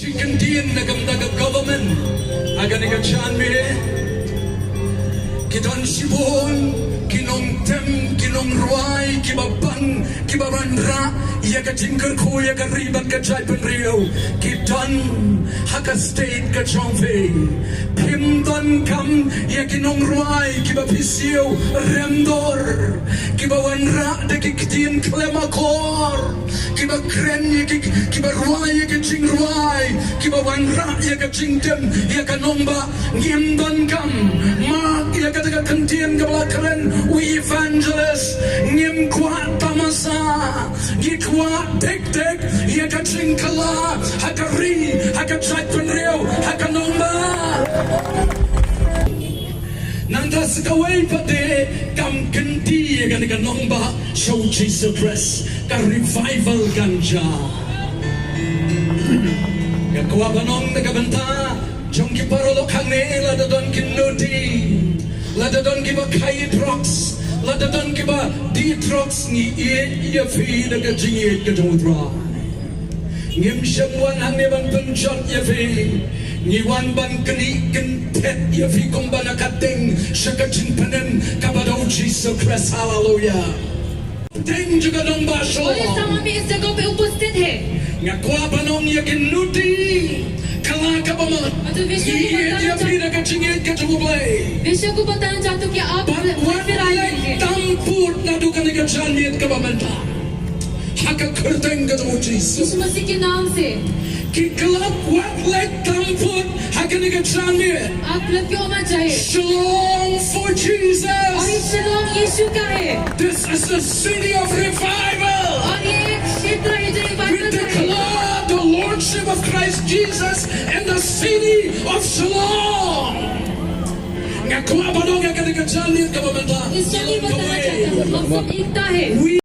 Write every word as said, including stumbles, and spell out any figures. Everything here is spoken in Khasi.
Ki kyntien na ka bynta ka government ha kane ka janmiet. Ki don shibun ki nongtem, ki nongrwai kiba ban, kiba wanrah ïa ka jingkyrkhu ïa ka ri bad ka jaitbynriew. Ki don ha ka state ka jong phi. Phim donkam ïa ki nongrwai kiba phi siew remdor, kiba wanrah da ki ktien khlem akor, kiba kren ïa ki, kiba rwai ïa ki jingrwai, kiba wanrah ïa ka jingtem ïa ka nongbah. Ngim donkam. Mark ïa kata ka kyntien kaba la kren u evangelist. Ngim kwah tamasa. Ngi kwah dek dek ïa ka jingkylla ha ka ri, ha ka jaitbynriew, ha ka nongbah. Nangta sa kawei pat de kam kynti ïa kane ka nongbah sha u Jisu Khrist, ka revival kan jia. Nga kwah ban ong na ka bynta jong ki paralok hangne, lada don ki nudie, lada don kiba khaii drugs, lada don kiba die drugs, ngi ïeit ïa phi da ka jingïeit ka jong U Trai. Ngim shym wan hangne ban pynjot ïa phi. Ngi wan ban knieh kynthet ïa phi kumba na ka ding sha ka jingpynim kaba da u Jisu Khrist. Haleluya. Ding jong ka nongbah Shalom. और इस समय में इस जगह पे उपस्थित है। Nga kwah ban ong ïa ki nudie, kylla kaba mut. और जो विषय को ngi ïeit ïa बताना phi चाह- da ka jingïeit ka jong U Blei. विषय को बताना चाहता हूँ कि आप bad wan फिर leit आएंगे। Tam put naduh kane ka janmiet kaba mynta. Ha ka kyrteng ka jong u Jisu. यीशु मसीह के नाम से। Ki club wat leit tam put ha kane ka janmiet. आप क्लब क्यों मत जाइए? Shalom for Jesus. और ये शलोम यीशु का है। This is the city of revival. और ये एक क्षेत्र है जो revival का है। We declare the lordship of Christ Jesus in the city of Shalom. Nga kwah ban ong ïa kane ka janmiet kaba mynta. इस समय बताना चाहता हूँ, हम सब एकता है। We